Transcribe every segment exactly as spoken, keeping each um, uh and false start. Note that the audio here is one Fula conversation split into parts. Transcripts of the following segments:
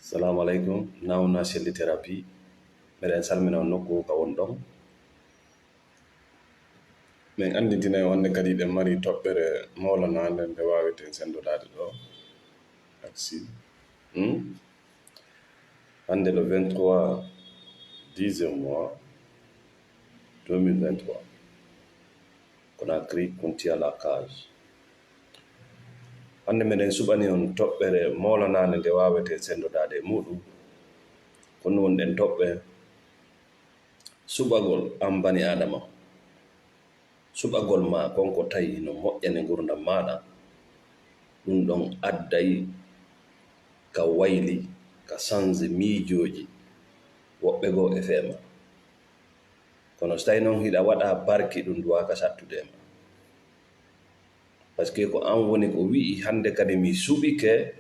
Salamu aleykum, Nawna Selli Thérapie. Meɗen salmina on nokku ka won ɗon. Min anndintinay on hannde kadi eɗen mari toɓɓere mawlanaande nde waaweten senndodaade ɗo. Merci. Hmm? Hannde le vingt-trois dixième mois deux mille vingt-trois. Conakry, Kuntiya la cage. Hannde meɗen suɓani on toɓɓere mawlanaande nde waaweten senndodaade e muuɗum. Kono wonɗen toɓɓe suɓagol an bani Aadama. Suɓagol ma kon ko tawi no moƴƴani ngurndan maaɗa. Ɗum ɗon adday ka wayli, ka sanse miijooji woɓɓe goo e fee ma. Kono so tawi non hiɗa waɗa barki, ɗum duwaaka sattude e ma. Parce que ko an woni ko wi'i, hannde kadi mi suɓike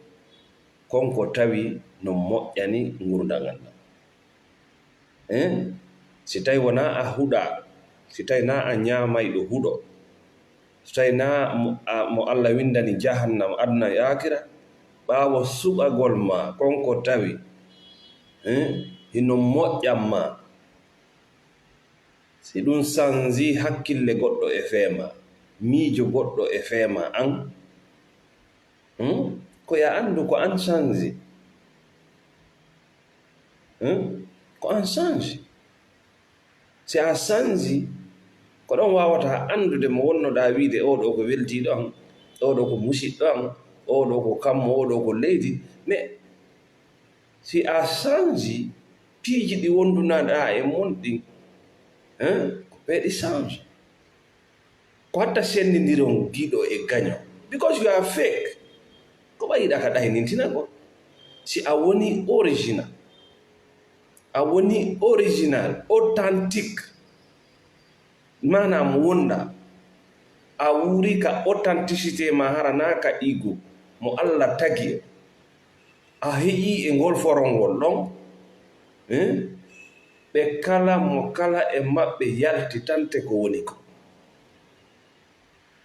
kon ko tawi no moƴƴani ngurndan an ɗan. Hein? Si tawi wonaa a huɗa, si tawi naa a ñaamayɗo huɗo, so tawi naa mo, a, mo Alla winndani jahannama aduna e aakira, ɓaawo suɓagol ma kon ko tawi, hein, hino moƴƴan ma, si ɗum sanji hakkille goɗɗo e fee ma, miijo goɗɗo e fee ma an, hmm? Ko ya anndu ko an sanji. Hmm? Ko an sanji. Si a sanji, ko ɗon waawata anndude mo wonnoɗaa wiide, "Oo ɗoo ko weldiiɗo an, oo ɗoo ko musiɗɗo an, oo ɗoo ko kammu, oo ɗoo ko leydi." Mais si a sanji, piiji ɗi wondunaɗaa e mun ɗin, hein, ko ɓe ɗi sanji. Ko hatta senndindiron giɗo e gaño. Because you are fake. Ko ɓay yiɗa ka ɗaynintinagol. Si a woni original, a woni original, authentique, maanaam wonɗa, a wuuri ka authenticité ma, hara naa ka ego mo Alla tagi. A heƴii e ngol forongol ɗon, eh? Ɓe kala mo kala e maɓɓe yaltitante ko woni ko.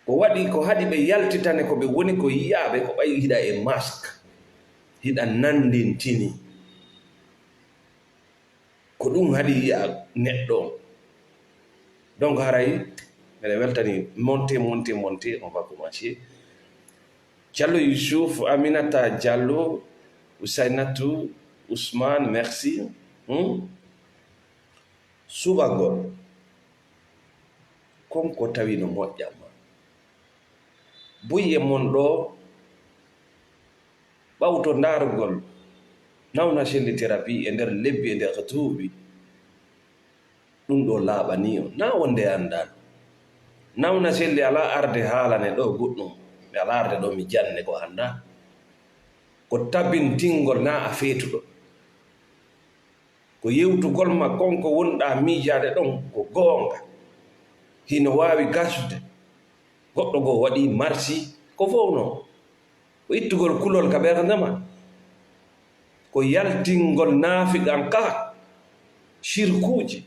Ko waɗi, ko haɗi ɓe yaltitane ko ɓe woni ko yiyaaɓe, ko ɓay hiɗa e masque, hiɗa nanndintini. Ko ɗum haɗi yiya neɗɗo on. Donc, haray, meɗen weltani, monté, monté, monté, on va commencer. Diallo Youssouf, Aminata Diallo, Ousainatou, Ousmane, merci. Hmm? Suɓagol. Kon ko tawi no moƴƴan ma. Buy e mon ɗoo, ɓawto ndaarugol Nawna Selli Thérapie e nder lebbi, e nder duuɓi, ɗum ɗoo laaɓanii on. Naa wonde anndaani. Nawna Selli alaa arde haalane ɗoo goɗɗum. Mi alaa arde ɗoo mi janne ko anndaa. Ko tabintingol naa a feetuɗo. Ko yewtugol ma kon ko wonɗaa miijaade ɗon ko goonga. Hino waawi gasude. Goɗɗo goo waɗii marsi, ko fow non. Ko ittugol kulol ka ɓernde ma. Ko yaltingol naafiqanka, sirkuuji,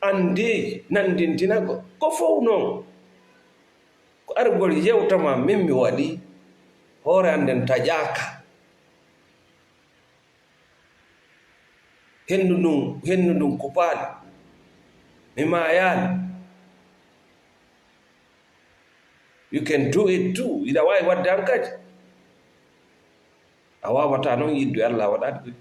anndeeji, nanndintinagol. Ko fow non. Ko argol yewta ma min mi waɗi, hoore an nden taƴaaka. Henndu ndun, henndu ndun kupaali. Mi maayaali. You can do it too. Hiɗa waawi waɗde han kadi. A waawataa non yiɗde Alla a waɗaade ɗum.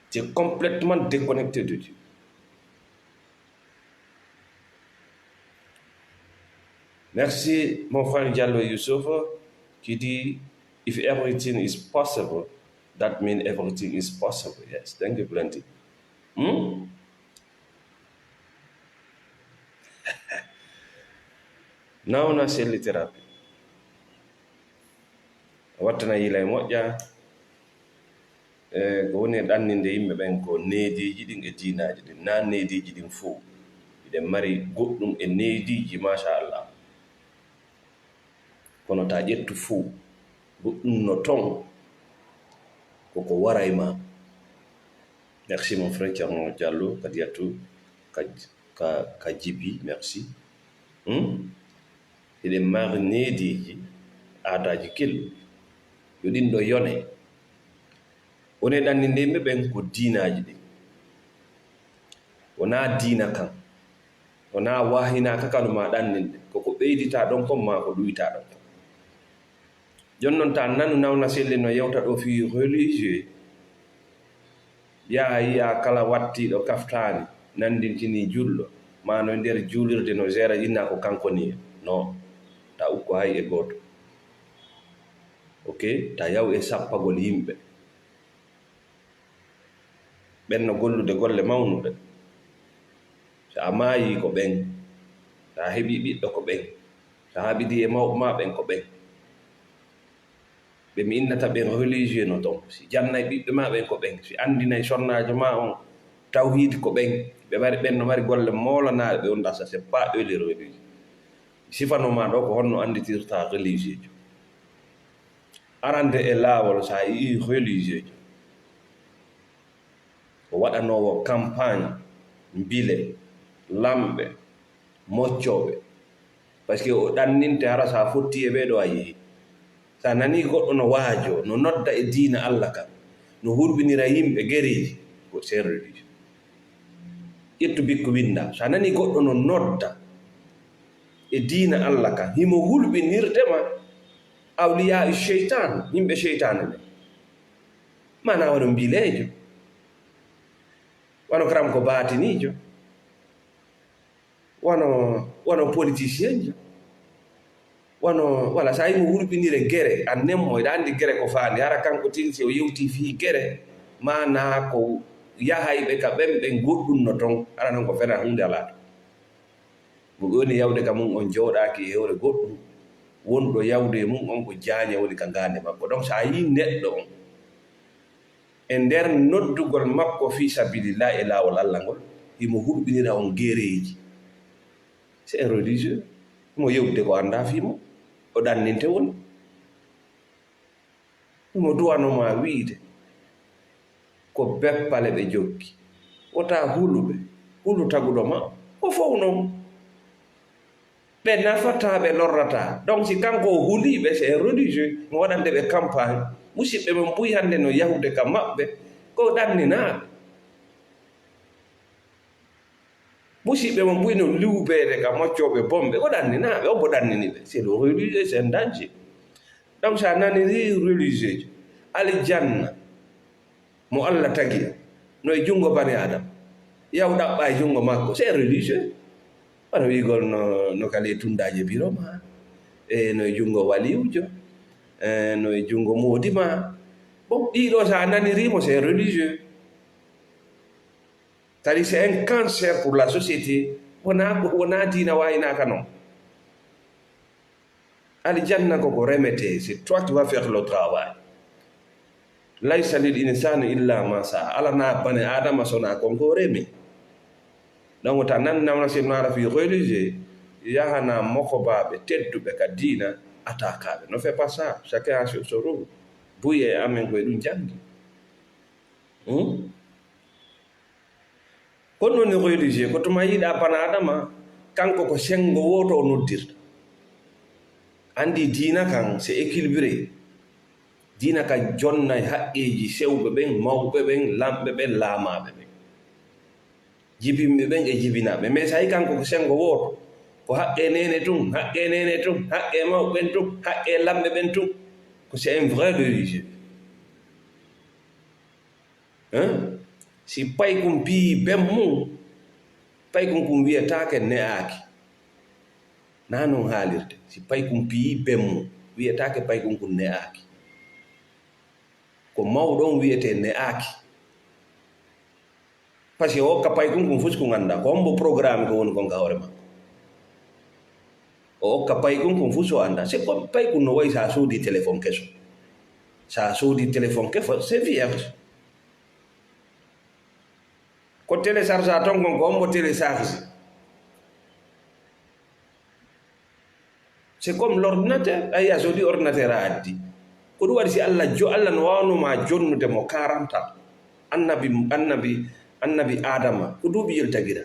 Tu es complètement déconnecté de Dieu. Merci, mon frère Diallo Youssouf, qui dit, "If everything is possible, that means everything is possible." Yes, thank you plenty. Hmm? Nawna Selli Thérapie. Wattana yila e moƴƴa. E ko woni e ɗanninde yimɓe ɓen ko neediiji ɗin e diinaaji ɗin, naa neediiji ɗin fow. Hiɗen mari goɗɗum e neediiji, machallah. Kono ta ƴettu fow, goɗɗum no ton, koko waray ma. Merci, mon frère Thierno Diallo, Kadiatou, Kaj-, Ka-, Kajibi, merci. Hmm? Hiɗen mari neediiji, aadaaji kelɗi. Yo ɗin ɗo yone. Woni e ɗanninde yimɓe ɓen ko diinaaji ɗin. Wonaa diina kan. Wonaa waahinaaka kanu maa ɗanninde. Ko ko ɓeyditaa ɗon kon maa ko ɗuytaa ɗon kon. Jooni non, ta nanu nawna selle no yewta ɗo fii religieux. Yaha yiya kala wattiiɗo kaftaani, nanndintinii julɗo, maa no nder juulirde no jeera inna ko kanko nii. Non, ta ukko hay e gooto. Ok, ta yaw e sappagol yimɓe. Ɓen no gollude golle mawnuɗe. So a maayii ko ɓen, so a heɓii ɓiɗɗo ko ɓen, so a haɓidii e mawɓe maa ɓen ko ɓen. Ɓe mi innata ɓen religieux no ton. Si jannay ɓiɓɓe maa ɓen ko ɓen. Si anndinay sonnaajo maa on tawhiid ko ɓen. Ɓe mari, ɓen no mari golle moolanaaɗe ɓe wonda sa c'est pas eux les religieux. Sifano maa ɗo ko honno annditirta religieujo. Arande e laawol, so a yi'ii religieujo, o waɗanoowo campagne, mbile, lamɓe, moccooɓe. Parce que o ɗanninte hara so a fotti e ɓee ɗo a yehi. So a nanii goɗɗo no waajoo, no nodda e diina Alla kan, no hurɓinira yimɓe gereeji, ko c'est religieux. Ƴettu bikku winnda. So a nanii goɗɗo no nodda e diina Alla kan, himo hulɓinirde ma awliyaa seytaan, yimɓe seytaane ɓen. Maanaa wano mbileejo, wano karam ko baatiniijo, wano, wano politicienjo, wano, wala, so a yii mo hulɓinire gere, a nemmo, eɗa anndi gere ko faandi, hara kanko tin si o yewtii fii gere, maanaa ko yahayɓe ka ɓen, ɓen goɗɗun no ton, hara non ko fena huunde alaa ton. Mo ɓe woni yawde ka mun on jooɗaaki e hewre goɗɗun, wonɗo yawde e mun on ko jaañe woni ka ngaande makko. Donc, so a yii neɗɗo on, e nder noddugol makko fii sabilillah e laawol Alla ngol, himo hulɓinira on gereeji. C'est un religieux. Himo yewtude ko anndaa fii mun. O ɗanninte woni. Himo duwano ma wi'ude ko beppale ɓe jokki. Wota hulu ɓe. Hulu taguɗo ma. Ko fow non. Ɓe nafataa, ɓe lorrataa. Donc, si kanko o hulii ɓe, c'est un religieux, mo waɗande ɓe campagne. Musiɓɓe men buy hannde no yahude ka maɓɓe, ko ɗanninaaɓe. Musiɓɓe men buy no liwbeede ka moccooɓe bomɓe, ko ɗanninaaɓe. On mo ɗannini ɓe, c'est le religieux, c'est un danger. Donc, so a nanii religieujo, aljanna, mo Alla tagi, no e junngo bani Aadama. Yaw ɗaɓɓa e junngo makko, c'est religieux. Wano wi'ugol no, no ka ley tunndaaje biro ma, e no e junngo waliyuujo, e no e junngo moodi ma. Bon, ɗiɗo so a nanirii mo, c'est religieux. C'est-à-dire, c'est un cancer pour la société. Wonaa, wonaa diina waayinaaka non. Aljanna ko ko remetee, c'est toi qui vas faire le travail. Laysa lil insani illa ma sa'a. Alanaa bani Aadama sonaa kon ko o remi. Donc, ta nan nawna si no ara fii religieux, yahanaa mokobaaɓe tedduɓe ka diina, attaquaaɓe. Ne fais pas ça. Chacun a son rôle. Buy e amen ko e ɗun janngi. Hmm? Ko non woni religieux, ko tuma yiɗa bana Adama, kanko ko senngo wooto o noddirta. Anndi diina kan, c'est équilibré. Diina kan jonnay haqqeeji sewɓe ɓen, mawɓe ɓen, lamɓe ɓen, laamaaɓe ɓen. Jibinɓe ɓen e jibinaaɓe. Mais so tawi kanko ko senngo wooto, ko haqqe neene tun, haqqe neene tun, haqqe mawɓe ɓen tun, haqqe lamɓe ɓen tun, ko c'est un vrai religieux. Hein? Si paykun piyii ben mum, paykun kun wiyetaake ne'aaki. Naa non haalirte. Si paykun piyii ben mum, wiyetaake paykun kun ne'aaki. Ko mawɗo on wiyetee ne'aaki. Parce que o okka paykun kun fus kun anndaa. Ko hombo programme ko woni kon ka hoore makko. O okka paykun kun fus o anndaa. C'est comme paykun no wayi sa soodi téléphone keso. Sa soodi téléphone keso, c'est vierge. Ko télécharge ton kon, ko hombo télécharge. C'est comme l'ordinateur. Ayi, a soodi ordinateur a addi. Ko ɗum waɗi si Allah jo-, Allah no waawno ma jonnude mo quarante ans. Annabi, annabi, annabi Adama, ko duuɓi joli tagira?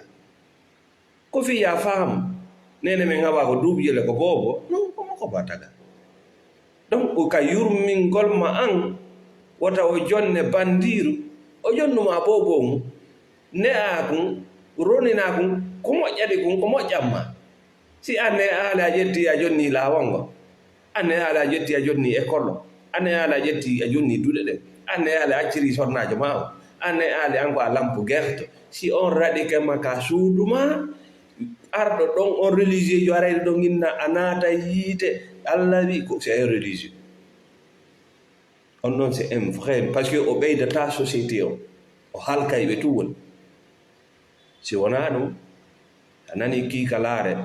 Ko fii ya faamu. Neene men hawa ko duuɓi joli ko boobo. Non, ko mo ko ba taga. Ka yurmingol ma an, wota o jonne bandiiru, o jonnu ma booboo ngun, ne'aa kun, roninaa kun, ko moƴƴani kun, ko moƴƴan ma. Si an ne'aali a ƴetti a jonni laawol ngol, an ne'aali a ƴetti a jonni école on, an ne'aali a ƴetti a jonni duɗe ɗen, an ne'aali a acciri sonnaajo ma on, an ne'aali an ko a lampu gerte. Si on raɗike ma ka suudu ma, arɗo ɗon on religieux jo arayde ɗon inna a naata yiite, Allah wi ko c'est un religieux. On ɗon c'est un vrai, parce que o ɓeydata société o, o halkay ɓe tun woni. Si wonaa ɗum, a nanii kiikalaare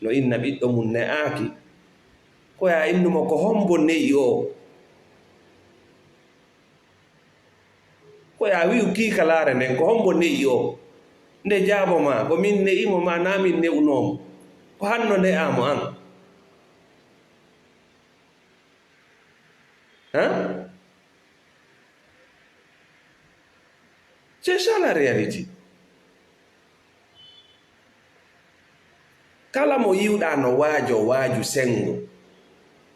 no inna ɓiɗɗo mum ne'aaki, ko ya innu mo ko hombo ne'i o? Ko ya wi'u kiikalaare nden ko hombo ne'i o? Nde jaabo ma ko min ne'i mo ma naa min ne'unoo mo? Ko hanno ne'aa mo an? Hein? C'est ça la réalité. Kala mo yi'uɗaa no waajoo waaju senngo,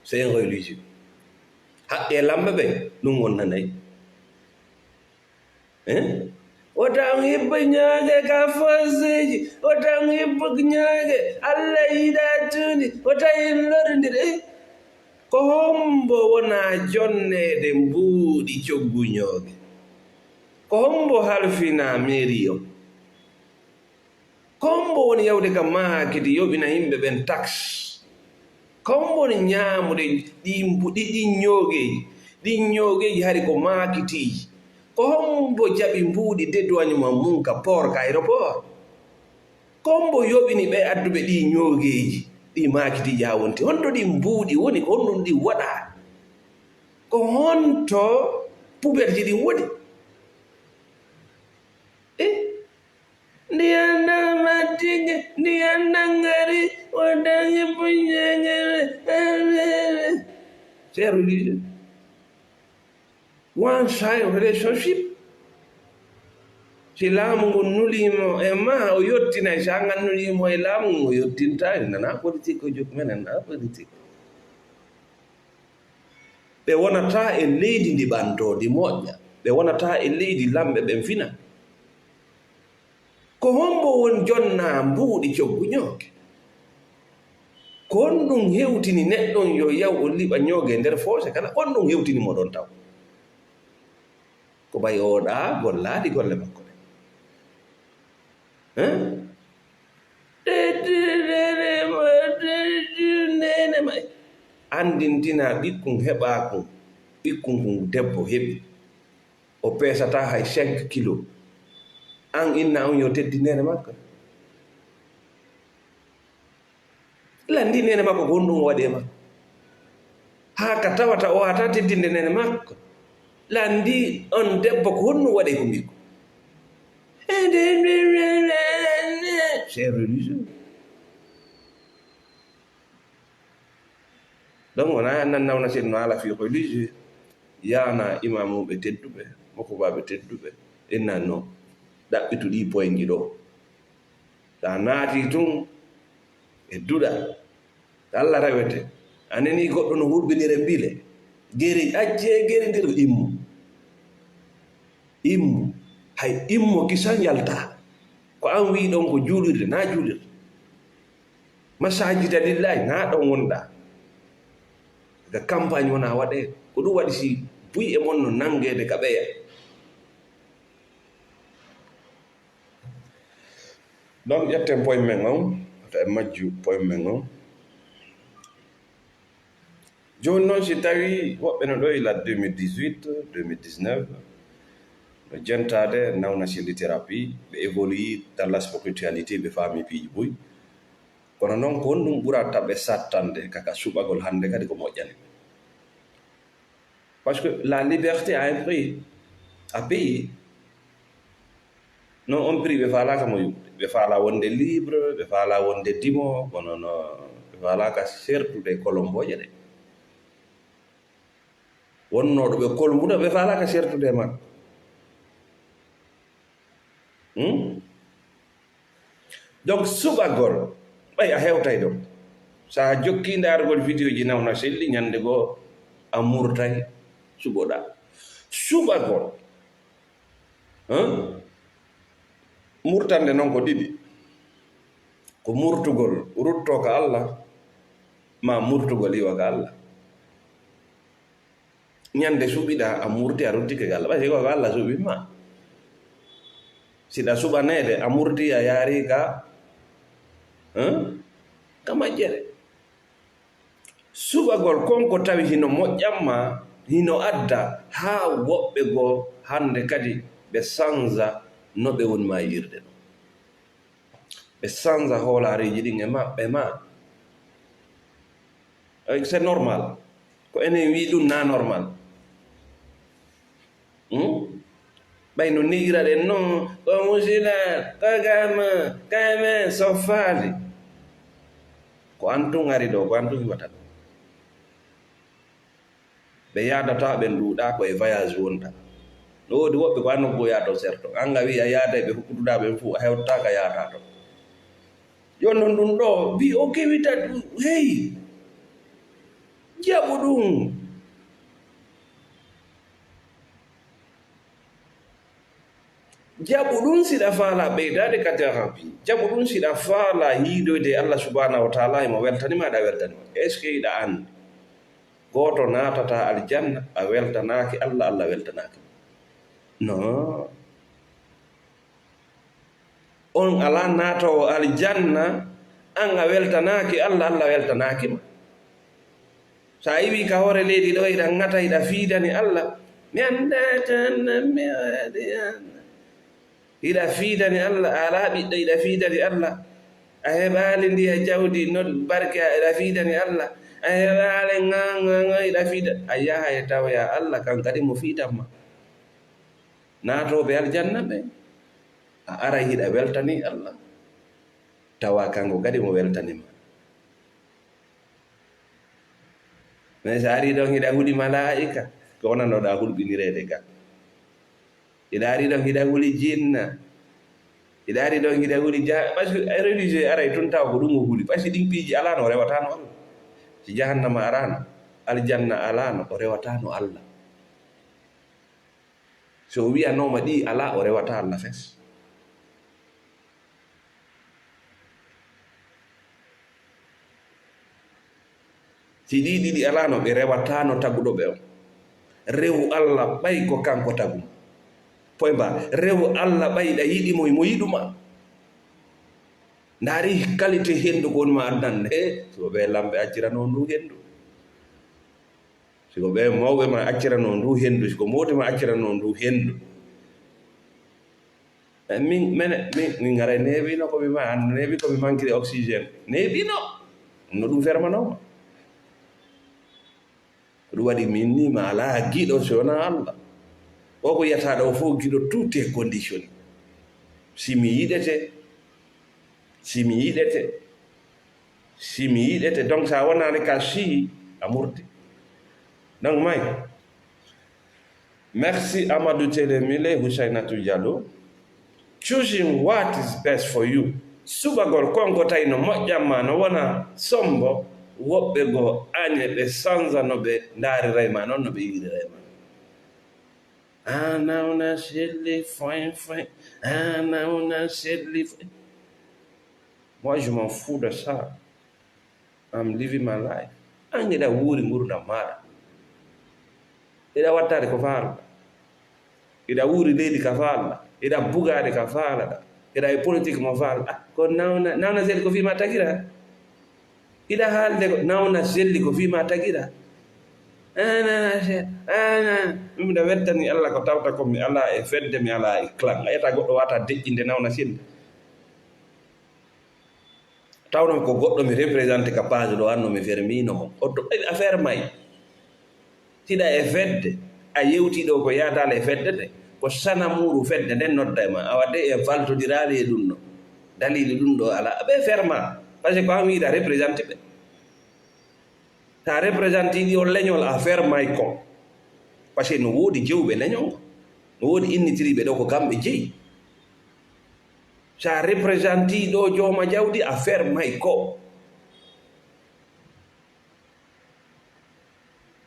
c'est un religieux. Haqqee lamɓe ɓen, ɗum wonnanay. Eh? Wota on hibbo ñooge ka fooseeji, wota on hibbo ñooge, Allah yiɗaa tuundi, wota en lorndir. Eh? Ko hombo wonaa jonneede mbuuɗi coggu ñooge? Ko hombo halfinaa mairie on? Ko hombo woni yawde ka maakiti yoɓina yimɓe ɓen taxe? Ko hombo woni ñaamude ɗi mbu-, ɗi, ɗin ñoogeeji? Ɗin ñoogeeji hari ko maakitiiji. Ko hombo jaɓi mbuuɗi dédouanement mun ka port, ka aéroport? Ko hombo yoɓini ɓe adduɓe ɗi ñoogeeji, ɗi maakitiiji haa wonti? Honto ɗi mbuuɗi woni? Ko honɗum ɗi waɗa? Ko honto poubelle ji ɗin woni? Eh? Ndiyan nan mattige, ndiyan nan ngari, waɗangi puññeŋere. C'est religieux. One side relationship. Si laamu ngun nulii mo e ma, o yottinay. Si an an nulii mo e laamu ngun, o yottintaali. Nana politique ko jok menen, nana politique. Ɓe wonataa e leydi ndi ɓantoo, ndi moƴƴa. Ɓe wonataa e leydi lamɓe ɓen fina. Ko hombo won jonnaa mbuuɗi coggu ñooge? Ko honɗum hewtini neɗɗo on yo yaw o liɓa ñooge e nder foose kala? Ko honɗum hewtini mo ɗon taw? Ko ɓay o waɗaa gollaali golle makko ɗen. Hein? Teddinere ma, teddinere ma. Anndintinaa ɓikkun heɓaakun, ɓikkun kun debbo heɓi. O peesataa hay cinq kilos. An inna on yo teddinere makko. Lanndii neene makko ko honɗum o waɗi e makko. Haa ka tawata o waawataa teddinde neene makko. Lanndii on debbo ko honɗum waɗi ko mbikko. C'est religieux. Donc, wona nan nawna sen no ala fi religieux. Yana imamuɓe tedduɓe, mokobaaɓe tedduɓe, inna no ɗaɓɓitu ɗi poyji ɗo. Sa naati tun e duɗal, Allah rewete. A nani goɗɗo no hulɓinira mbile. Gere, accee gere nder, immo. Immo. Hay immo kisan yalta. Ko an wi'i ɗon ko juulirde, na juulirde. Masajida lillahi, na ɗon wonɗa. Ga campagne wona waɗe. Ko ɗum waɗi si buy e mon no nangeede ka ɓeya. Donc, ƴetten point men on, wata en majju point men on. Jooni noon, si tawii woɓɓe no ɗo ila deux mille dix-huit, deux mille dix-neuf, no jentaade nawna si littérature, ɓe évolue dans la spiritualité, ɓe faami piiji buy. Kono noon, ko honɗum ɓura taɓe sattande kaka suɓagol hannde kadi ko moƴƴani ɓe? Parce que la liberté a un prix, a payé. Non, on prix ɓe faalaaka mo yuɓɓude. Ɓe faala wonde libre, ɓe faala wonde dimo, kono no, ɓe faalaaka sertude e kolombooje ɗe. Wonnooɗo ɓe kolmbuɗo, ɓe faalaaka sertude e makko. Hmm? Donc, suɓagol, ɓay a hewtay ɗon. So a jokkii ndaargol vidéo ji nawna selli, ñannde goo a murtay, suɓoɗaa. Suɓagol. Hã? Murtande noon ko ɗiɗi. Ko murtugol ruttoo ka Allah, maa murtugol iwa ka Allah. Ñande suɓiɗaa, a murti, a ruttike ga Allah. Ɓay si ko Allah suɓi ma. Siɗa suɓaneede, a murti, a yaari ka, hã? Ka majjere. Suɓagol kon ko tawi hino moƴƴan ma, hino adda haa woɓɓe goo hannde kadi ɓe sanza no ɓe woni maayirde ɗon. Ɓe sanza hoolaareeji ɗin e maɓɓe ma. Eh, c'est normal. Ko enen wi'i ɗum na normal. Hmm? Ɓay no ne'ira ɗen non, ko musila, ko gama, kame, so faali. Ko an tun ari ɗoo, ko an tun iwata ɗoo. Ɓe yaadataa ɓen ɗuuɗaa, ko e voyage wonta. No woodi woɓɓe ko an nokku yaatoo serto. An a wi'i a yaaday ɓe hokkuduɗaa ɓen fuu, a hewtataa ka yaataa to. Jooni non ɗum ɗoo, wi o kewita ɗum, hey, jaɓu ɗum. Jaɓu ɗum siɗa faalaa ɓeydaade ka jarabi. Jaɓu ɗum siɗa faalaa yiidoyde e Allah subhanahu wa ta'ala, emo weltani ma, aɗa weltani ma. Est-ce que iɗa anndi? Gooto naatataa aljanna, a weltanaaki Allah, Allah weltanaaki ma. Non. On alaa naatoowo aljanna, an a weltanaaki Allah, Allah weltanaaki ma. So a iwii ka hoore leydi ɗoo, iɗa ŋata, iɗa fiidani Allah. Mi anndaa to Allah, mi waɗi Allah. Iɗa fiidani Allah, a alaa ɓiɗɗo, iɗa fiidani Allah. A heɓaali ndiya jawdi, no barke, iɗa fiidani Allah. A heɓaali ŋa, ŋa, ŋa, iɗa fiida-, a yahay tawoya Allah, kan kadi mo fiidan ma. Naatooɓe aljanna ɓe, a aray hiɗa weltani Allah, tawa kanko kadi mo weltani ma. Mais so a arii ɗon hiɗa huli malaa'ika, ko wonanoɗaa hulɓinireede ka. Hiɗa arii ɗon hiɗa huli jinna. Hiɗa arii ɗon hiɗa huli ja-, parce que religieux aray tun tawa ko ɗum o huli. Parce que ɗin piiji alaano, o rewataano Allah. Si jahannama araano, aljanna alaano, o rewataano Allah. So o wi'anooma ɗi alaa, o rewataa Allah fes. Si ɗi ɗiɗi alaano, ɓe rewataano taguɗo ɓe on. Rewu Allah ɓay ko kanko tagu ma. Point barre. Rewu Allah ɓay ɗa yiɗi mo, mo yiɗu ma. Ndaari qualité hendu ko woni ma addan. He, so ɓe lamɓe accirano ndu hendu. Si ko ɓe mawɓe ma accirano ndu hendu, si ko mawɓe ma accirano ndu hendu. Eh, min, min, min, min ngaray neeɓino ko mi ma-, neeɓi ko mi mankiri oxygène. Neeɓino. No ɗum fermanoma. Ko ɗum waɗi min ni ma alaa giɗo si wonaa Allah. O ko yiyata ɗo fof giɗo, tout est conditionné. Si mi yiɗete, si mi yiɗete, si mi yiɗete. Donc, so a wonaani ka si, a murti. Donc, may. Merci, Amadou Télé Milé, Houssaynatou Diallo. Choosing what is best for you. Suɓagol kon ko tawi no moƴƴan ma, no wona sombo, woɓɓe goo añe ɓe sanza no ɓe ndaariray ma, noon no ɓe yiiriray ma. Ah, nawna selli, foin, foin. Ah, nawna selli, foin. Moi, je m'en fous de ça. I'm living my life. An hiɗa wuuri ngurdam maaɗa. Hiɗa wattaade ko faalɗa. Hiɗa wuuri leydi ka faalɗa. Hiɗa bugaade ka faalaɗa. Hiɗa e politique mo faalɗa. Ah, ko nawna, nawna selli ko fii ma tagira. Hiɗa haalde ko nawna selli ko fii ma tagira. Ana, ana, min miɗa weltani Allah ko tawta ko mi alaa e fedde, mi alaa e clan. A yiyata goɗɗo wata deƴƴinde nawna selli. Tawno ko goɗɗo mi représenté ka page ɗo, anno mi fermino mo. O to, eh, affaire may. Siɗa e fedde, a yewti ɗo ko yaadaale e fedde nde. Ko sanamuuru fedde nden nodda e ma. Awa de en faltodiraali e ɗum ɗo. Daliili ɗum ɗo alaa. Ɓe ferma. Parce que ko an wiɗa représenté ɓe. Sa représenté ɗi on leñol, a fermay ko. Parce que no woodi jewɓe leñol ngo. No woodi innitiriiɓe ɗo ko kamɓe jeyi. Sa représenté ɗo jooma jawdi, a fermay ko.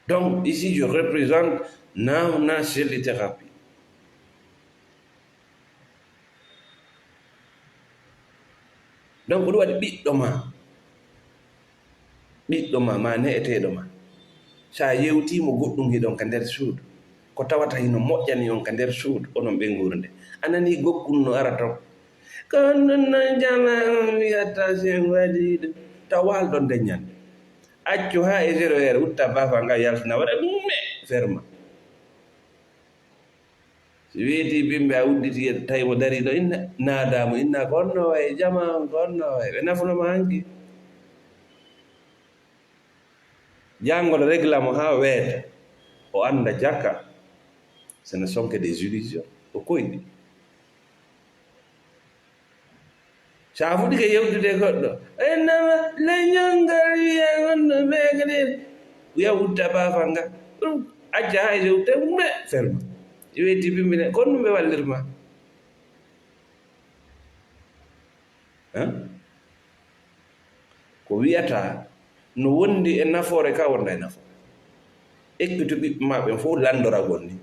Donc, ici, je représente Nauna Cellithérapie. Donc, ɗum waɗi ɓiɗɗo ma, ɓiɗɗo ma, ma ne'eteeɗo ma. So a yewtii mo goɗɗum hiɗon ka nder suudu, ko tawata hino moƴƴani on ka nder suudu, onon ɓe nguurunde. A nanii gokkun no ara ton. Ko honɗun non jama on wi'ata si en waɗii ɗum? Taw waalɗon nden ñannde. Accu haa e zéro heure, utta baafa nga yaltina, waɗa ɗum me ferma. Si weetii bimbi a udditi e tawi mo darii ɗo, inna, naadaa mo, inna ko honno wayi, jama on ko honno wayi, ɓe nafuno ma hanki. Jangol regla mo haa weeta, o annda jaka, ce ne sont que des illusions, o koyɗi. So a fuɗɗike yewtude goɗɗo, innama leñol ngol wiya honno ɓe kadi, wiya utta baafa nga. Ɗum acca hay so utta, me ferma. Weeti bimbine, kon ɗum ɓe wallirma. Hein? Ko wi'ata no wondi e nafoore ka wonda e nafoore. Ekkitu ɓiɓɓe ma ɓen fof lanndoragol ni.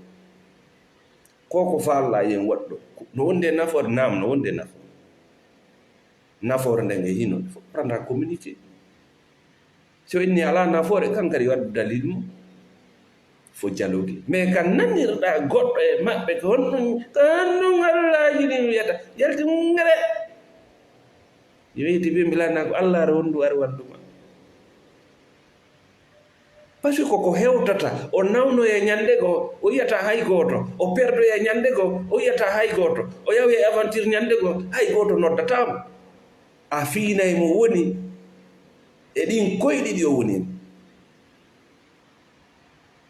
Ko ko faalla yen waɗɗo. No wondi e nafoore, naam, no wondi e nafoore. Nafoore nden e hino, il faut prendre à communiquer. So inni alaa nafoore, kan kadi waɗu dalil mum. Fo dialogue. Mais ka nanirɗaa goɗɗo e maɓɓe, ko honɗum, ko honɗum hallaaji ɗin wiyata? Yalti ngere. Yo weeti ɓe mbilanaa ko Allah ara wondu ari walluma. Parce que koko hewtata, o nawnoya ñande goo, o yiyata hay gooto, o perdoya ñande goo, o yiyata hay gooto, o yawoya e aventure ñande goo, hay gooto noddataamo. A fiinay mo woni e ɗin koyɗi ɗi o woni.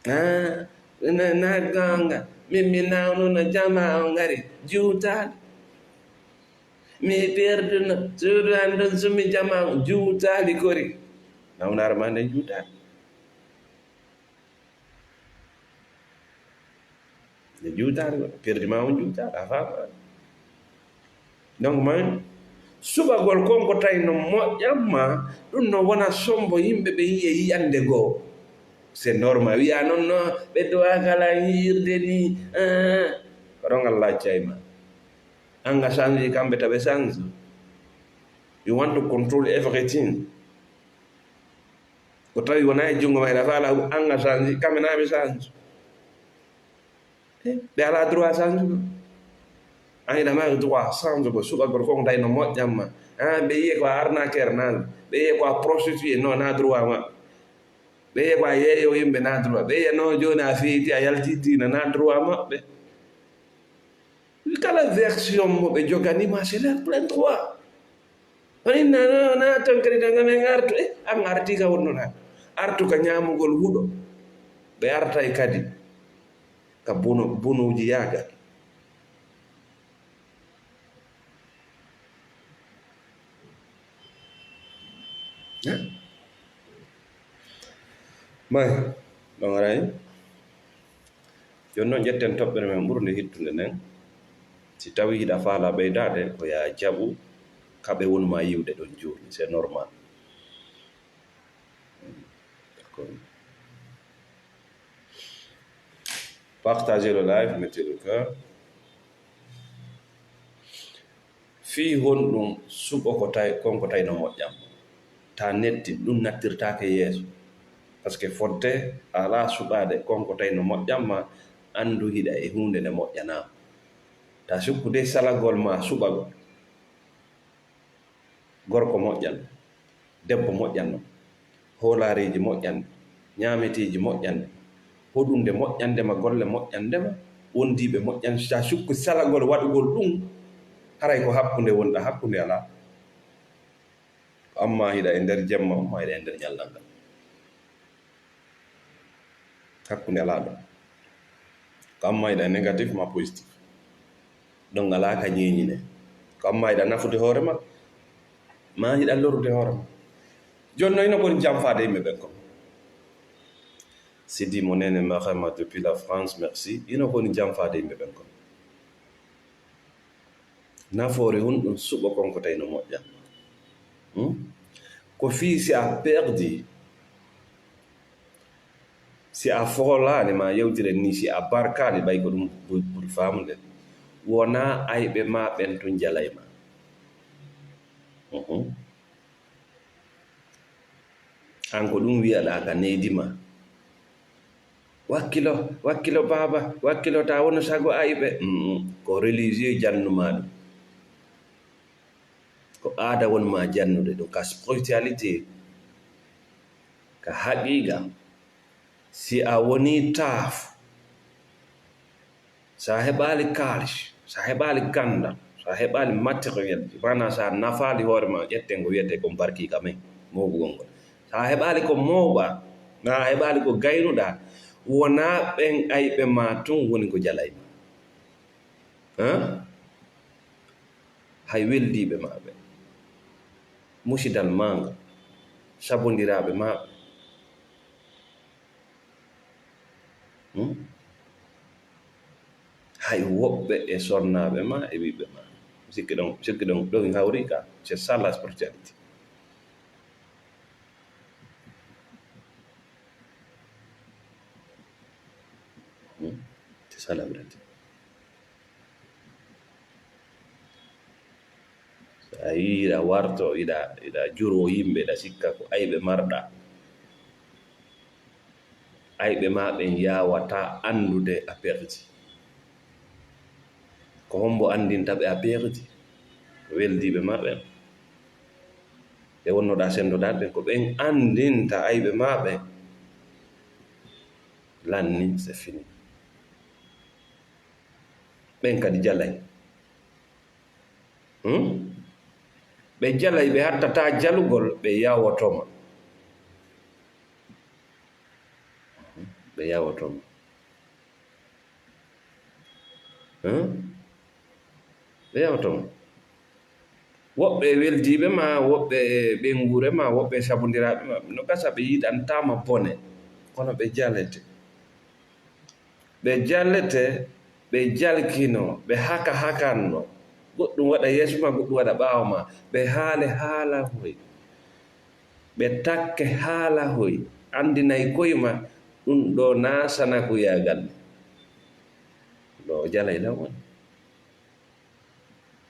Ah, na, na goonga. Min mi nawnuno jama on ngari juutaali. Mi perduno suudu an ɗon sumi jama on juutaali kori. Nawnaare ma nden juutaali. Nde juutaali, perdi ma on juutaali, a faamaali. Donc, man, suɓagol kon ko tawi no moƴƴan ma, ɗum no wona sombo yimɓe ɓe yi'e yi'ande goo. C'est normal. Wi'a non, no, ɓe duwa kala yi'irde ni. Ah, ko ɗon Allah accay ma. An a change kamɓe taɓe change. You want to control everything. Ko tawi wona e junngo ma, ina faala an a change, kamɓe na ɓe change. Eh, ɓe alaa droit change ko. An ina mari droit change ko suɓagol kon tawi no moƴƴan ma. Ah, ɓe yi'e ko a arnaqueur na, ɓe yi'e ko a prostitué, no, na droit maɓɓe. Ɓe yi'e ko a yeeyo yimɓe, na droit. Ɓe yi'e no jooni a feyti, a yalti diina, na droit maɓɓe. Kala version mo ɓe jogani ma, c'est leur plein droit. On inna no, na ton kadi tan, ngam en artu. Eh, an arti ka wonno na. Artu ka ñaamugol huɗo. Ɓe artay kadi ka bono-, bonooji yaaga. Eh? May, ɗon aray. Jooni non, ƴetten toɓɓere men ɓurnde hittunde nden. Si tawii hiɗa faalaa ɓeydaade, ko yaa jaɓu ka ɓe woni maa yi'ude ɗon jooni. C'est normal. D'accord. Partagez le live, mettez le cœur. Fii honɗum suɓo ko tawi, kon ko tawi no moƴƴan ma? Ta netti, ɗum nattirtaake yeeso. Parce que fodde a alaa suɓaade kon ko tawi no moƴƴan ma, anndu hiɗa e huunde nde moƴƴanaa ma. Ta sikku dey salagol ma suɓagol. Gorko moƴƴanɗo, debbo moƴƴanɗo, hoolareeji moƴƴanɗi, ñaameteeji moƴƴanɗi, hoɗunde moƴƴande ma, golle moƴƴande ma, wondiiɓe moƴƴan-, sa sikku salagol waɗugol ɗum, haray ko hakkunde wonɗa, hakkunde alaa. Ko amma hiɗa e nder jemma, amma hiɗa e nder ñallal ngal. Hakkunde alaa ɗon. Ko amma hiɗa négatif ma positif. Ɗon alaa ka ñeeñine. Ko amma hiɗa nafude hoore ma, ma hiɗa lorude hoore ma. Jooni no ino koni jamfaade yimɓe ɓen kon. Sidi mo nene Marema depuis la France, merci. Ino koni jamfaade yimɓe ɓen kon. Nafoore honɗum suɓo kon ko tawi no moƴƴan ma? Hmm? Ko fii si a perdi, Si a foolaani ma yewtiren ni, si a barkaali, ɓay ko ɗum ɓuri, ɓuri faamude. Wonaa ayɓe maa ɓen tun jalay ma. Mhm. An ko ɗum wi'aɗaa ka neydi ma. Wakkilo, wakkilo baaba, wakkilo, taa wonu sago ayɓe. Mm, ko religieux jannu ma ɗum. Ko aada woni ma jannude ɗum, ka spiritualité, ka haqiqa. Si a woni taaf, sa heɓaali kaalis, sa heɓaali gandal, sa heɓaali matériel, maanaa sa nafaali hoore ma, ƴetten ko wiyetee kon barki ka men, moobugol ngol. Sa heɓaali ko mooɓaa, na a heɓaali ko gaynuɗaa, wonaa ɓen ayɓe ma tun woni ko jalay ma. Hã? Hay weldiiɓe maa ɓe, musidal maa ngal, sabondiraaɓe maa ɓe. Hmm? Hay woɓɓe e sonnaaɓe maa e ɓiɓɓe maa. Sikki ɗon, sikki ɗon, ɗon hawri ka. C'est ça la spiritualité. Hmm? C'est ça la vérité. So a yii hiɗa warto, hiɗa, hiɗa juroo yimɓe, hiɗa sikka ko ayɓe marɗa. Ayɓe maa ɓen yaawataa anndude a perdi. Ko hombo anndinta ɓe a perdi? Ko weldiiɓe maa ɓen. Ɓe wonnoɗaa senndodaade ɓen, ko ɓen anndinta ayɓe maa ɓen. Lanni, c'est fini. Ɓen kadi jalay. Hmm? Ɓe jalay, ɓe hattataa jalugol, ɓe yawoto ma. Ɓe yawoto ma. Hmm? Ɓe yawoto ma. Woɓɓe e weldiiɓe ma, woɓɓe e ɓeynguure ma, woɓɓe e sabondiraaɓe ma, no gasa ɓe yiɗantaa ma bone, kono ɓe jalete. Ɓe jalete, ɓe jalkino, ɓe haka hakanno. Goɗɗum waɗa yeeso ma, goɗɗum waɗa ɓaawo ma. Ɓe haale haala hoy. Ɓe takke haala hoy. Anndinay koy ma, ɗum ɗo naa sanakuyaa galle. Ɗo o jalay lan woni.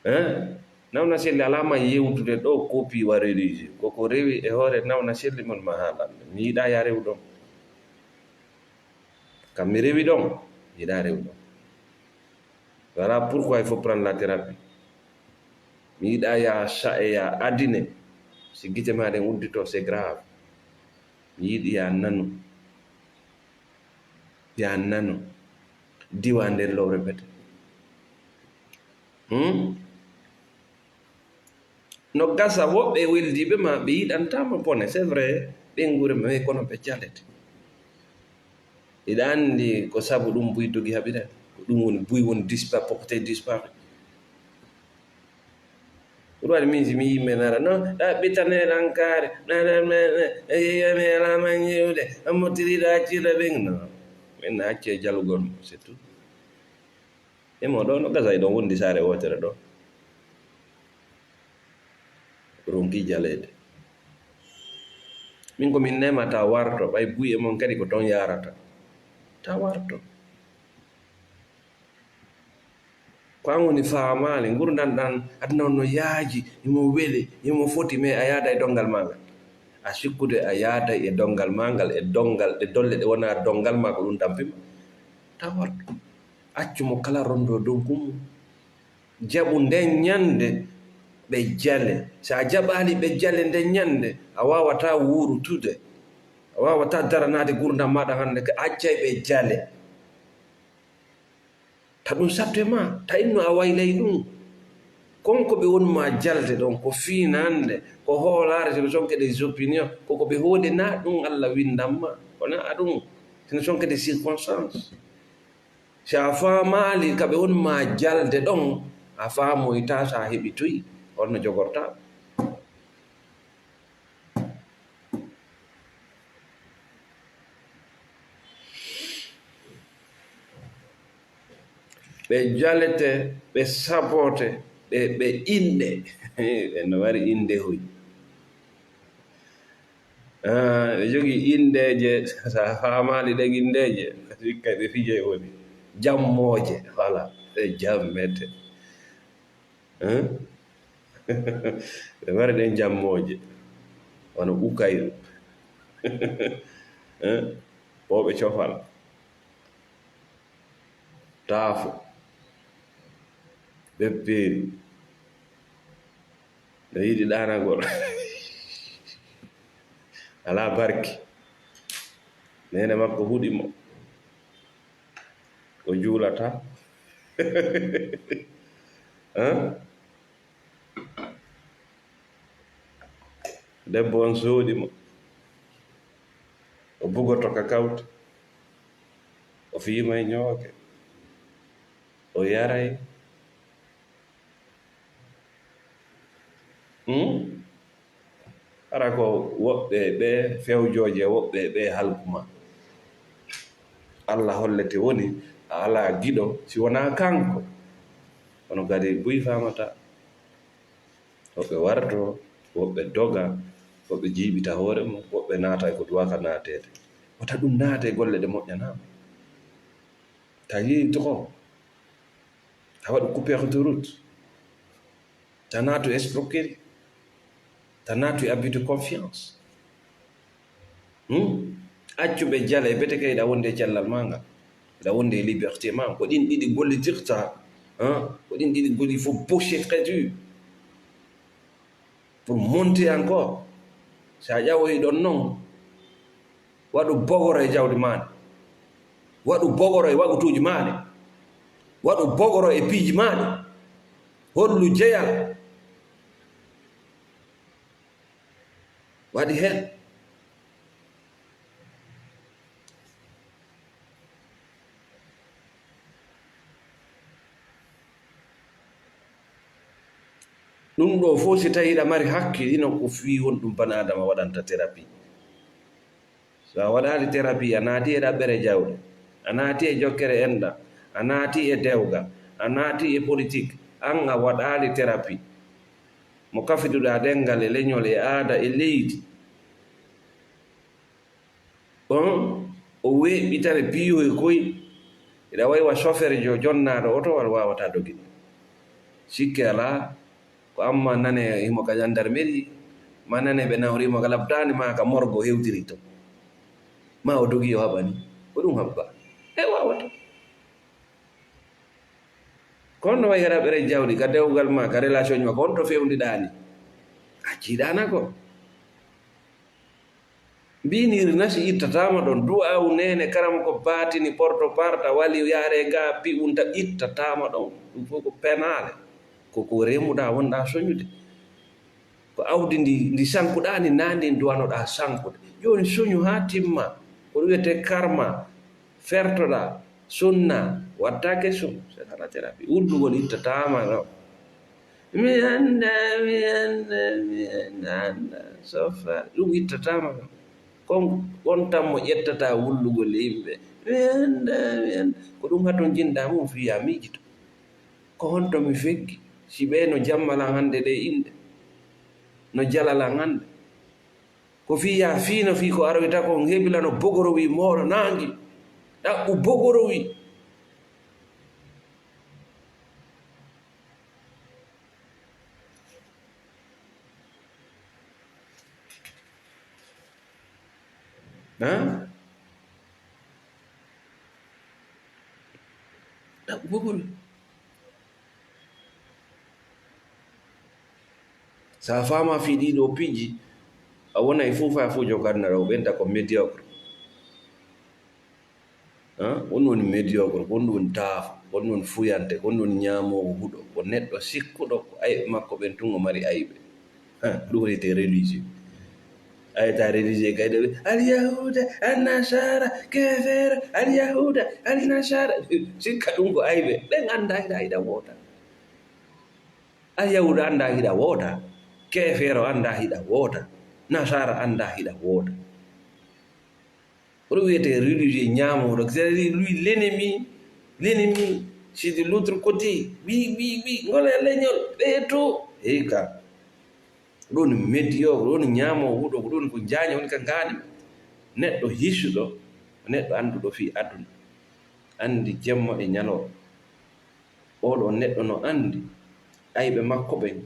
Eh? Nawna Selli alaa ma yewtude ɗo copie wa religieux. Koko rewi e hoore Nawna Selli mon ma haalande. Mi yiɗaa yaa rew ɗon. Kam mi rewi ɗon, mi yiɗaa rew ɗon. Voilà pourquoi il faut prendre la thérapie. Mi yiɗaa yaa sa-, yaa adine. Si gite maa ɗen uddito, c'est grave. Mi yiɗi yaa nanu. Yaa nanu. Diwa nder lowre bete. Hmm? No gasa woɓɓe e weldiiɓe ma, ɓe yiɗantaa ma bone, c'est vrai, ɓeynguure ma, mais kono ɓe jalete. Hiɗa anndi ko sabu ɗum buy dogi haɓira? Ko ɗum woni, buy woni dispa-, porté disparu. Ko ɗum waɗi min, si mi yimɓe nara, non, ɗa ɓittane lankaare, na, na, na, na, e, e, mi alaa man yiwde, a mottiriɗo accirɗo ɓen, non. Min na acce jalugol mo, c'est tout. E mo ɗo no gasa e ɗon wondi saare wootere ɗo. Ronki jaleede. Min ko min nema ta warto, ɓay buy e mon kadi ko ton yarata. Ta warto. Ko an woni faamaali, ngurndan ɗan aduna on no yaaji, himo weli, himo foti, mais a yaada e dongal maa ngal. A sikkude a yaada e dongal maa ngal, e dongal, ɗe dolle ɗe wona dongal maa ko ɗum tampi ma. Ta warto. Accu mo kala rondo dow gummo. Jaɓu nden ñande ɓe jale. So a jaɓaali ɓe jale nden ñande, a waawataa wuurutude. A waawataa daranaade gurdam maaɗa hannde, ka accay ɓe jale. Ta ɗum satte ma, ta inno a waylay ɗum. Kon ko ɓe woni ma jalde ɗon, ko fiinande, ko hoolaare, ce ne sont que des opinions, ko ko ɓe hooli, na ɗum Alla windan ma, ko na a ɗum, ce ne sont que des circonstances. Si a faamaali ka ɓe woni ma jalde ɗon, a faamoyta so a heɓi toy, on no jogorta. Ɓe jalete, ɓe sabote, ɓe, ɓe inɗe. Ɓe no mari inɗe hoy. Ah, ɓe jogii inndeeje, so a faamaali ɗen inndeeje, hikka ɓe fijay woni. Jammooje, voilà, ɓe jammete. Hein? Ɓe mari ɗen jammooje, wano Ukayru. Hein? Ɓooɓe cofal. Taafo, Beppeeri, no yiɗi ɗaanagol. Alaa barki. Neene makko huɗi mo. O juulataa. Hein? Debbo on sooɗi mo. O bugoto ka kawta. O fiimay ñooke. O yaray. Hmm? Hara ko woɓɓe ɓe fewjooje, woɓɓe ɓe halku ma. Allah hollete woni a alaa giɗo si wonaa kanko. Kono kadi buy faamata. Woɓɓe warto, woɓɓe doga, woɓɓe jiiɓita hoore mum, woɓɓe naata e ko duwaaka naateede. Wota ɗum naate e golle ɗe moƴƴanaama. Ta yehi trop. Ta waɗu coupure de route. Ta naatu escroquerie. Ta naatu e abus de confiance. Hmm? Accu ɓe jala e bete kay, hiɗa wonde e cellal maa ngal. Hiɗa wonde e liberté maa. Ko ɗin ɗiɗi gollitirta. Hein? Ko ɗin ɗiɗi golli, il faut boucher très dur. Pour monter encore. Si a ƴawoyi ɗon non, waɗu bogoro e jawdi maa ndi. Waɗu bogoro e wagutuuji maa ɗi. Waɗu bogoro e piiji maa ɗi. Hollu jeyal. Waɗi heen. Ɗum ɗoo fof, si tawii hiɗa mari hakke, ino ko fii honɗum bani Aadama waɗanta terapi. So a waɗaali terapi, a naati e ɗaɓɓere jawɗe, a naati e jokkere enɗam, a naati e dewgal, a naati e politik, aan a waɗaali terapi mo kafiduɗaa ɗemngal e leñol e aada e leydi. On o weeɓitare piiyoy koy, ina wayi wa chauffeur jo jonnaaɗo otowal waawataa doginde. Sikke alaa, ko amma nane himo ka gendarmerie, ma nane ɓe nawri mo ka laptaani, ma ka morgo hewtiri to. Ma o dogi o haɓani, ko ɗum haɓɓa. E waawata. Kono no wayi hara ɓere jawdi ka dewgal ma, ka relation ma, ko on to fewndiɗaani. A jiiɗaana ko. Mbinir na si ittataama ɗon, du'aawu neene karamoko baatini porto parta wali yaare ga pi'unta ittataama ɗon. Ɗum fof ko penaale. Ko ko remuɗaa wonɗaa soñude. Ko awdi ndi, ndi sankuɗaa ndi, naa ndi duwanoɗaa sankude. Jooni soñu haa timma. Ko ɗum wiyetee karma. Fertoɗaa. Sunna wattaake sun, c'est la thérapie. Wullugol ittataama ɗo. Mi anndaa, mi anndaa, mi anndaa, anndaa. Sofa, ɗum ittataama ɗo. Kon, kon tammo ƴettata wullugol yimɓe. Mi anndaa, mi anndaa. Ko ɗum haton jinɗaa mum fiya miijito. Ko honto mi feggi? Si ɓee no jammalan hannde ɗe inɗe. No jalalan hannde. Ko fii yaa fiino fii ko aroyta kon, hebilano bogorowi mooɗo naangi. Ɗaɓɓu bogorowi. Haa? Ɗaɓɓu bogorowi. So a faamaa fii ɗii ɗoo piiji, a wonay fuu faa fuu jogarnere o ɓenta ko médiocre. Haa? On woni médiocre, ko on woni taafo, ko on woni fuyante, ko on woni ñaamoowo huɗo, ko neɗɗo sikkuɗo ko ayɓe makko ɓen tun o mari ayɓe. Haa, ɗum wiyetee religieux. Ayata religieux kay ɗo ɓe, Alyahuuda, Annasaara, keefeero, Alyahuuda, Annasaara. Sikka ɗum ko ayɓe. Ɓen anndaa hiɗa, hiɗa woota. Alyahuuda anndaa hiɗa woota. Keefeero anndaa hiɗa woota. Nasaara anndaa hiɗa woota. Ko ɗum wiyetee religieux ñaamooɗo. C'est-à-dire, lui, l'ennemi, l'ennemi, c'est de l'autre côté. Wi, wi, wi, ngol e leñol, ɓe to. Eyi ka. Ɗum woni médiocre, ɗum woni ñaamoowo huɗo, ko ɗum woni ko njaaña woni ka ngaani. Neɗɗo hisuɗo, ko neɗɗo annduɗo fii aduna, anndi jemma e ñalawma. Oɗo neɗɗo no anndi ayɓe makko ɓen,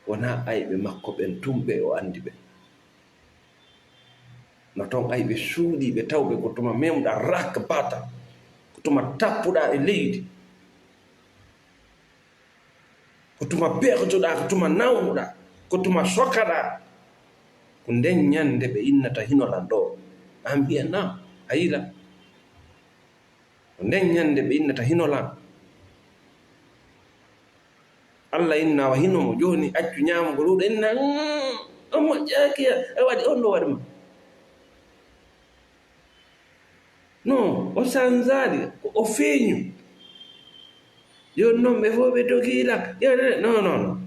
wonaa ayɓe makko ɓen tun ɓe o anndi ɓen. No ton ayɓe suuɗii ɓe tawɓe ko tuma memɗaa rak bata, ko tuma tappuɗaa e leydi. Ko tuma beekotoɗaa, ko tuma nawnuɗaa, ko tuma sokaɗaa. Ko nden ñande ɓe innata hino lan ɗoo. An mbiya na, a yila. Ko nden ñande ɓe innata hino lan. Alla inna wa hino mo jooni accu ñaamugol huɗo inna, "Mm, on moƴƴaaki ya, a waɗi on no waɗi ma." Non, o sanzaali, ko o feeñu. Jooni non ɓe fof ɓe dogiila. Yo, non, non, non.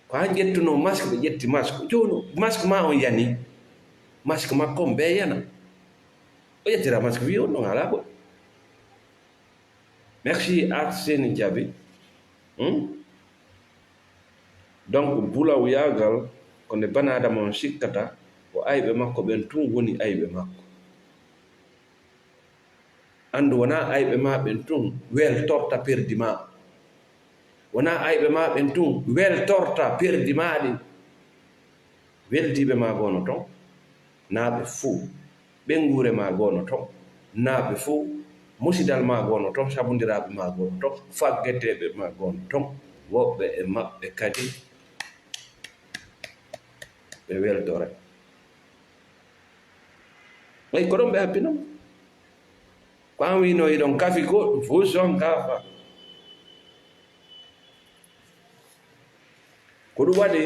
Ko an ƴettunoo masque, ɓe ƴetti masque. Jooni masque ma on yani. Masque makko on ɓe yana. O ƴettira masque wi'i on ɗon alaa goɗɗum. Merci Arsène Diaby. Hmm? Donc, bulawyaagal ko nde banaadama on sikkata ko ayɓe makko ɓen tun woni ayɓe makko. Anndu wonaa ayɓe maa ɓen tun weltorta perdi maa. Wonaa ayɓe maa ɓen tun weltorta perdi maa ɗin. Weldiiɓe maa goo no ton, naa ɓe fow. Ɓeynguure maa goo no ton, naa ɓe fow. Musidal maa goo no ton, sabundiraaɓe maa goo no ton, faggeteeɓe maa goo no ton. Woɓɓe e maɓɓe kadi ɓe weltoray. Ɓay ko ɗon ɓe happinoo. Ko an wi'unoo hiɗon kafi goɗɗum, fow si on kafa. Ko ɗum waɗi,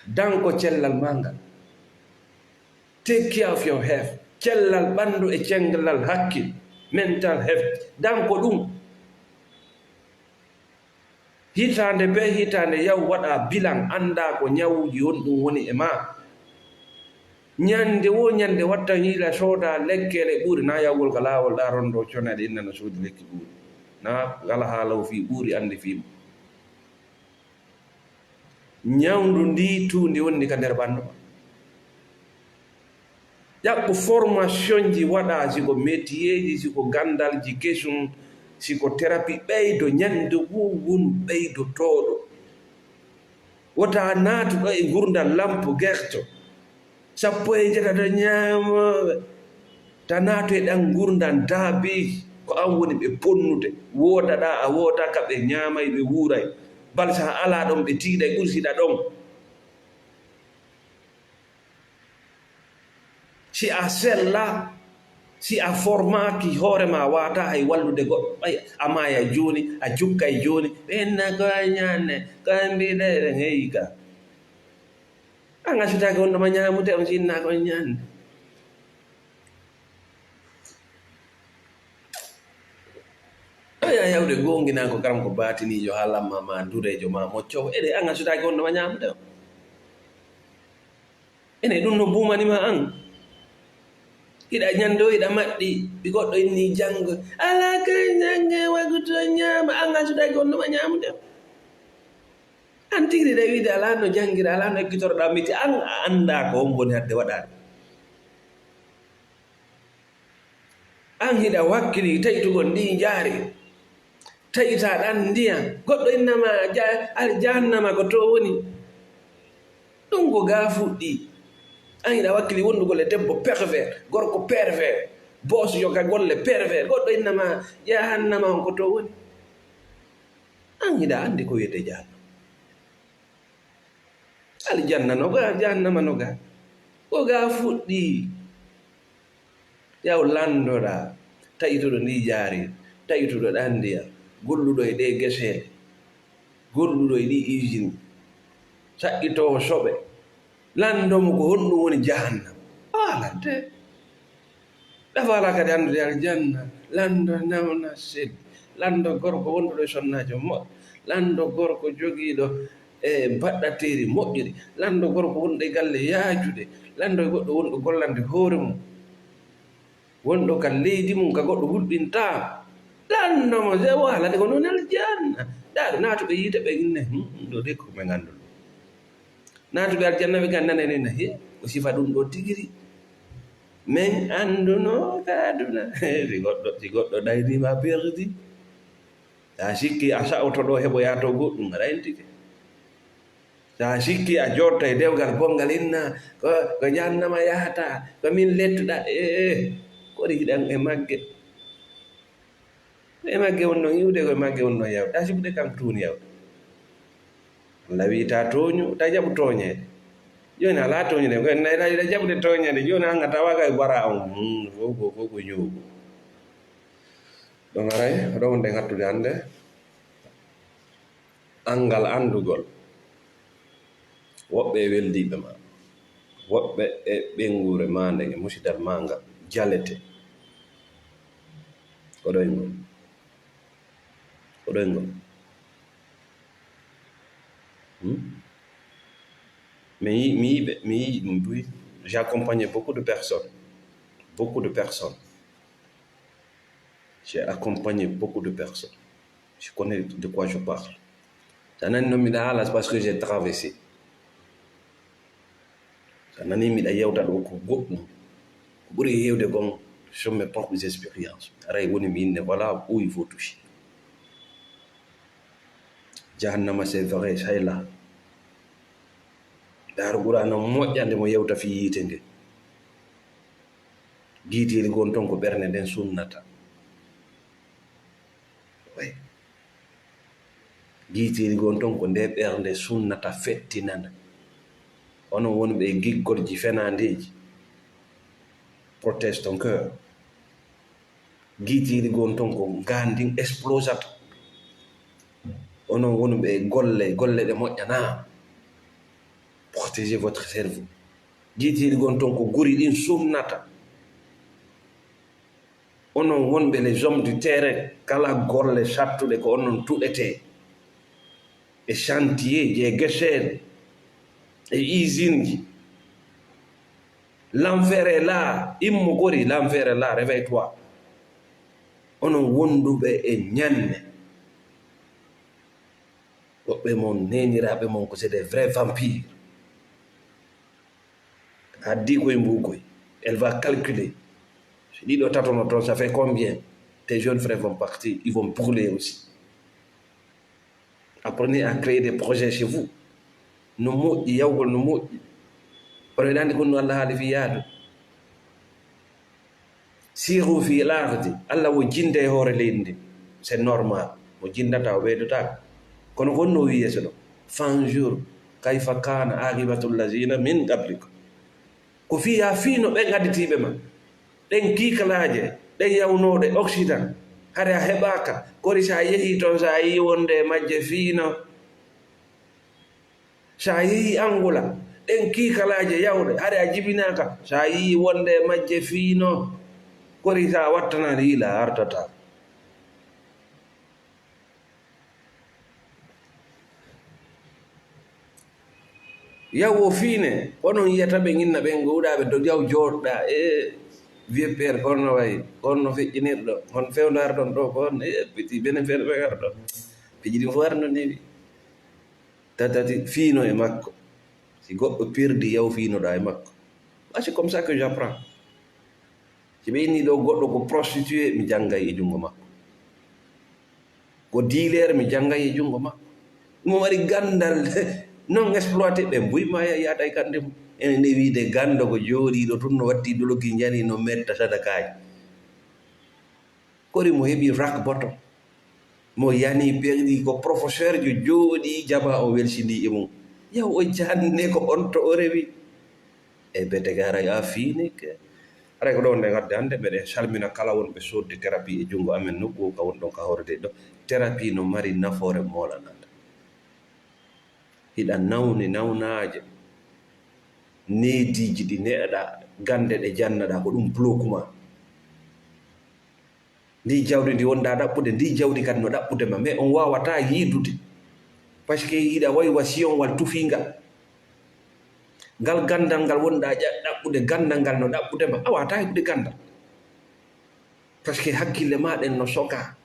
danko cellal maa ngal. Take care of your health. Cellal ɓanndu e cellal hakkil, mental health. Danko ɗum. Hitaande bee hitaande yaw waɗaa bilan, anndaa ko ñawuuji honɗum woni e maa. Ñannde woo ñannde wattan hiila soodaa lekkele ɓuuri, naa yahugol ka laawol ɗaa rondoo cone aɗa inna no soodi lekki ɓuuri. Naa ngala haala o fii ɓuuri anndi fii mum. Ñawndu ndii tuundi wonndi ka nder ɓanndu maa. Ƴaɓɓu formationji waɗaa, si ko metieeji, si ko ganndalji kesum, si ko terapi, ɓeydo ñannde woo wonu ɓeydotooɗo. Wota naatu ɗo e ngurndan lampo gerto. Sappo e jeetato ñaamooɓe. Ta naatu e ɗan ngurndan daabiiji, ko an woni ɓe bonnude. Woodaɗaa, a woodaaka, ɓe ñaamay, ɓe wuuray. Bal si a alaa ɗon, ɓe tiiɗay, ɓuri si hiɗa ɗon. Si a sella, si a formaaki hoore maa, waawataa hay wallude goɗɗo. Ɓay a maayay jooni, a jukkay jooni, ɓe inna ko a ñaande, ko a mbiɗa eɗen heyi ka. An a sutaaki wonde ma ñaamude, on si inna ko on ñaande. Oya yawde goonginaa ko karam ko baatiniijo, haalan ma, ma dureejo, ma moccoowo. Eɗe an a sutaaki wonde ma ñaamude on. Ene ɗum no buumani ma an. Hiɗa ñande o, hiɗa maɗɗi, ɓi goɗɗo inni janngo. Alaa kay ñannge waguto ñaama, an a sutaaki wonde ma ñaamude on. An tigi ɗa wiide alaa no janngira, alaa no ekkitoroɗaa miti, an a anndaa ko on woni hadde waɗaade. An hiɗa wakkili taƴtugol ndii njaari, taƴitaa ɗan ndiyan, goɗɗo innama ja-, al-, jahannama ko to woni. Ɗum ko gaa fuɗɗi. An hiɗa wakkili wondugol e debbo pervers, gorko pervers, boosjo ka golle pervers, goɗɗo innama jahannama on ko to woni. An hiɗa anndi ko wiyetee jahannama. Aljanna no ga, jahannama no ga. Ko ga fuɗɗi. Yaw landoɗa, taƴituɗo ndi jaari, taƴituɗo ɗan ndiya, golluɗo e ɗe geseele, golluɗo e ɗi usine, saɗɗitoowo soɓe. Lando mo ko honɗum woni jahannama. O haalante. Ɗa faala kadi anndude aljanna, lanndo nawna selli, lanndo gorko wonduɗo e sonnaajo moƴƴo, lanndo gorko jogiiɗo e mbaɗɗateeri moƴƴiri, lanndo gorko wonduɗo e galle yaajude, lanndo e goɗɗo wonduɗo gollande hoore mum, wonɗo ka leydi mum ka goɗɗo hulɓintaa. Lanndo mo, se o haalande ko noon aljanna. Ɗa ɗo naatuɓe yiite ɓe inne, "Hmm, ɗo de ko ɓe ngannduɗo." Naatuɓe aljanna ɓe nganndanay nen, he, ko sifa ɗum ɗo tigiri. Min annduno ka aduna. Si goɗɗo, si goɗɗo ɗaynima perdi. Sa sikki a sa'oto ɗo heɓoya to goɗɗum, a ɗayntike. Sa sikki a joɗto e dewgal bonngal inna, ko, ko jahannama yahata, ko min lettuɗa. Ee, kori hiɗan e magge. E magge wonno iwde, ko e magge wonno yawde. A sikkude kanko tuuni yawde. Allah wi ta tooñu, ta jaɓu tooñeede. Jooni alaa tooñude, ko en nayɗa ina jaɓude tooñeede. Jooni an a tawa kay bara on. Hmm, ko, ko, ko, ko ñoogu. Ɗon aray, ko ɗon wonde ngattude hannde. Anngal anndugol. Woɓɓe e weldiiɓe ma. Woɓɓe e ɓeynguure ma nden, e musidal ma ngal. Jalete. Ko ɗoyngol. Ko ɗoyngol. Hmm? Mi yi-, mi yiɓe, mi yi'i ɗum buy. J'ai accompagné beaucoup de personnes. Beaucoup de personnes. J'ai accompagné beaucoup de personnes. Je connais de quoi je parle. Sa nani non miɗa haala, c'est parce que j'ai traversé. Sa nani miɗa yewta ɗo ko goɗɗum. Ko ɓuri heewde kon, ce sont mes propres expériences. Aray woni mi inne, voilà où il faut toucher. Jahannama, c'est vrai, c'est là. Daaru Qur'aana moƴƴa nde mo yewta fii yiite nge. Giiteeli gon ton ko ɓernde nden sunnata. Way. Giiteeli gon ton ko nde ɓernde sunnata, fettinana. Onon wonɓe e giggolji fenaandeeji. Protège ton cœur. Giiteeli gon ton ko ngaan ndin explosata. Onon wonɓe e golle, golle ɗe moƴƴanaa. Protégez votre cerveau. Giiteeli gon ton ko guri ɗin sunnata. Onon wonɓe les hommes du terrain, kala golle sattuɗe ko onon tuɗetee. E chantier ji, e geseele, e usine ji. L'enfer est là, immo gori, l'enfer est là, réveille-toi. Onon wonduɓe e ñanne. Woɓɓe mon, neeniraaɓe mon ko c'est des vrais vampires. Addi koye mbuukoy. Elle va calculer. So ɗiɗo, tato no toon, ça fait combien? Tes jeunes frères vont partir, ils vont brûler aussi. Apprenez à créer des projets chez vous. No moƴƴi, yawgol no moƴƴi. Kono eɗa anndi ko ɗum Allah haali fii yaadu. Siru fil ardi, Allah wo jinde e hoore leydi ndi. C'est normal. Mo jindata, o ɓeydotaako. Kono ko honno o wi'i yeeso ɗo? Fanzur kayfa kana aqibatu allazina min qablikum. Ko fii haa fii no ɓen additiiɓe ma. Ɗen kiikalaaje, ɗen yawnooɗe Occident. Hare a heɓaaka. Kori sa yehii toon, sa yii wonde e majje fii no. Sa yehii Angola, ɗen kiikalaaje yawɗe, hare a jibinaaka. Sa yii wonde e majje fii no. Kori sa wattanaani, yila artata. Yaw o fiine, onon yiyata ɓe inna ɓen gowɗaaɓe to yaw jooɗɗa, e vieux père, ko honno wayi, ko honno feƴƴinirɗo, hon fewndo arɗon ɗo, ko hon, e petit bene fere ɓe arɗo. Piiji ɗin fof arno ni. Tatati, fiino e makko. Si goɗɗo perdi, yaw fiinoɗaa e makko. Ah, c'est comme ça que j'apprends. Si ɓe inni ɗo goɗɗo ko prostitué, mi janngay e junngo makko. Ko dealer, mi janngay e junngo makko. Mo mari ganndal, non exploité ɓe mbuy ma ya-, yaata e kannde mum. Ene nde wiide ganndo ko jooɗiiɗo tun no watti doloki njani no metta sadakaaji. Kori mo heɓi rak boto. Mo yani perdi ko professeur jo jooɗi jaba o welsini e mum. Yaw o janne ko on to o rewi. E bete ga haray a fiini ke. Haray ko ɗo nde ngadde hannde, meɗen salmina kala wonɓe soodde thérapie e junngo amen nokku o ka wonɗon ka hoore de ɗo. Thérapie no mari nafoore moolanande. Hiɗa nawni nawnaaje, neediiji ɗi neɗɗa, gannde ɗe jannaɗa, ko ɗum bloku ma. Ndi jawdi ndi wonɗa ɗaɓɓude, ndi jawdi kadi no ɗaɓɓude ma, mais on waawata yiidude. Parce que hiɗa wayi wa siyon wal tufingal. Ngal ganndal ngal wonɗa ƴa-, ɗaɓɓude, ganndal ngal no ɗaɓɓude ma, a waawata heɓude ganndal. Parce que hakkille ma ɗen no soka.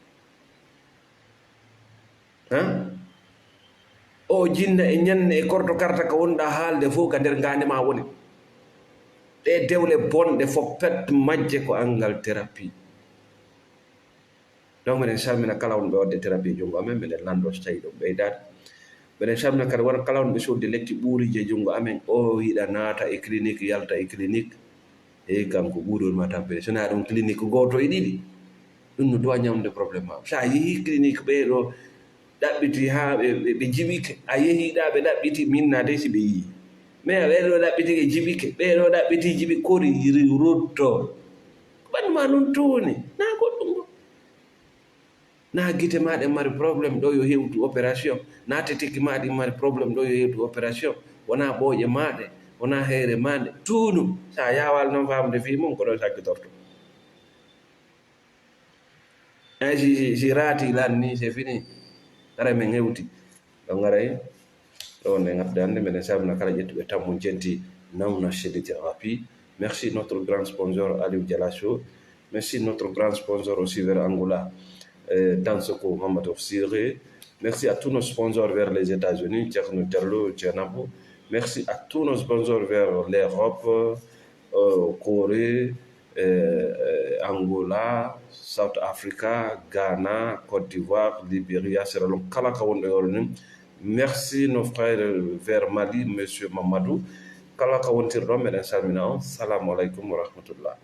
Hein? O jinna e ñanne e korto karta ka wonɗa haalde fof ka nder ngaande ma woni. Ɗe dewle bonɗe fof pet majje ko angal thérapie. Donc, meɗen salmina kala wonɓe waɗde thérapie e junngo amen, meɗen lanndo so tawi ɗum ɓeydaade. Meɗen salmina kadi won kala wonɓe sodde lekki ɓuuriiji e junngo amen, o yiɗa naata e clinique, yalta e clinique, e kanko ɓuuri woni ma tampere. So naa ɗum clinique gooto e ɗiɗi, ɗum no duwa ñamde problème ma. So a yehi clinique ɓee ɗo ɗaɓɓiti haa ɓe, ɓe, ɓe jiɓike, a yehi ɗa ɓe ɗaɓɓiti, min naa dey si ɓe yii. Mais ɓee ɗo ɗaɓɓiti ɓe jiɓike, ɓee ɗo ɗaɓɓiti jiɓi kori yiri rutto. Ɓanndu ma ɗum tuuni, naa goɗɗum ɗum. Na gite ma ɗe mari problème ɗo yo hewtu opération, na teteki ma ɗi mari problème ɗo yo hewtu opération, wona ɓooƴe ma ɗe, wona heere ma nde, tuunu. Sa yawal noon faamde fii mum, ko ɗo sakkitorto. Eyi, si, si, si raati lan ni, c'est fini. Ara men hewti. Ɗo ngaray, ɗo nde ngadda hannde, meɗen salmina kala ƴettuɓe tammu jenti Nawna Chedi Thérapie. Merci notre grand sponsor Aliou Dialasso. Merci notre grand sponsor aussi vers Angola, euh, Dansoko Mamadou Siré. Merci à tous nos sponsors vers les États-Unis, Thierno Diallo, Djenabou. Merci à tous nos sponsors vers l'Europe, euh, Corée, euh, euh, Angola, South Africa, Ghana, Côte d'Ivoire, Liberia, Sierra Leone, kala ka wonɗo e oɗo ni. Merci nos frères vers Mali, Monsieur Mamadou. Kala ka wontirɗo, meɗen salmina on. Salamu aleykum wa rahmatullah.